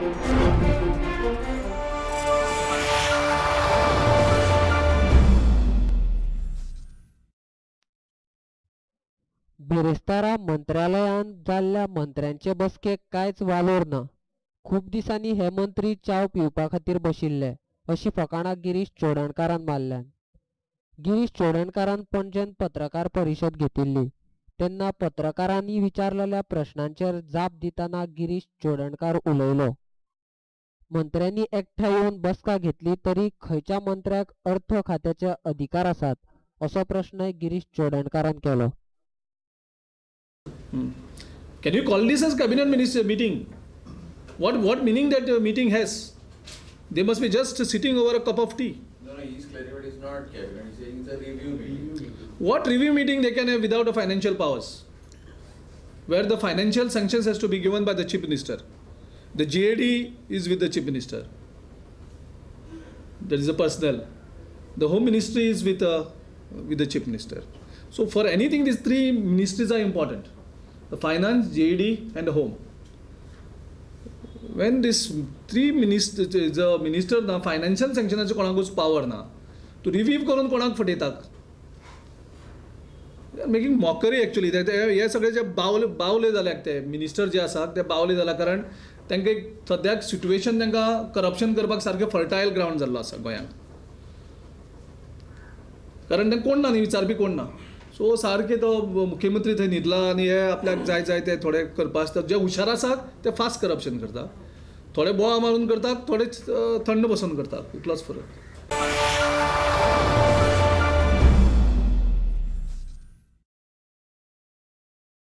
बिरेस्तारा मंत्रालयांत जाल्ल्या मंत्र्यांचे बसकेक कांयच वालोर ना. खूब दिसांनी हे मंत्री च्याव पिवपा खातीर बशिल्ले अशी फकाणां गिरीश चोडणकारान मारल्यात. गिरीश चोडणकारान पणजेन पत्रकार परिशद घेतिल्ली तेन्ना पत्रकारांनी विचारलेल्या प्रश्नांचेर जाप दितना गिरीश चोडणकार उलयलो. मंत्र्यांनी एकठांय येवन बसका घेतली तरी खंयच्या मंत्र्याक अर्थ खात्याचे अधिकार आसात असो प्रश्नय गिरीश चोडणकारान केलो. Can you call this as cabinet minister meeting? What meaning that meeting has? They must be just sitting over a cup of tea. No, he's clarified it's not cabinet. He's saying it's a review meeting. What review meeting they can have without a financial powers? Where the financial sanctions has to be given by the chief minister. The GAD is with the chief minister. There is a personnel. The home ministry is with the chief minister. So for anything, these three ministries are important. The finance, GAD and the home. When this three ministers, the minister na financial sanctionaचे कोणाकूच power ना, to review करून कोणाक फटयतात. They are making mockery actually. हे सगळे जे बावले जाल्यात ते minister जे आसात ते बावले जाला, कारण तांकां एक सद्याक सिट्युएशन तांकां करप्शन करपाक सारकें फर्टायल ग्रावंड जाल्लो आसा गोंयांत, कारण तें कोण ना न्ही, विचारपी कोण ना. सो सारकें तो मुख्यमंत्री थंय न्हिदला आनी हे आपल्याक जाय जाय ते थोडे करपा आसता. जे हुशार आसात ते फास्ट करप्शन करता, थोडे बोळा मारून करतात, थोडे थंड बसून करतात, इतलोच फरक.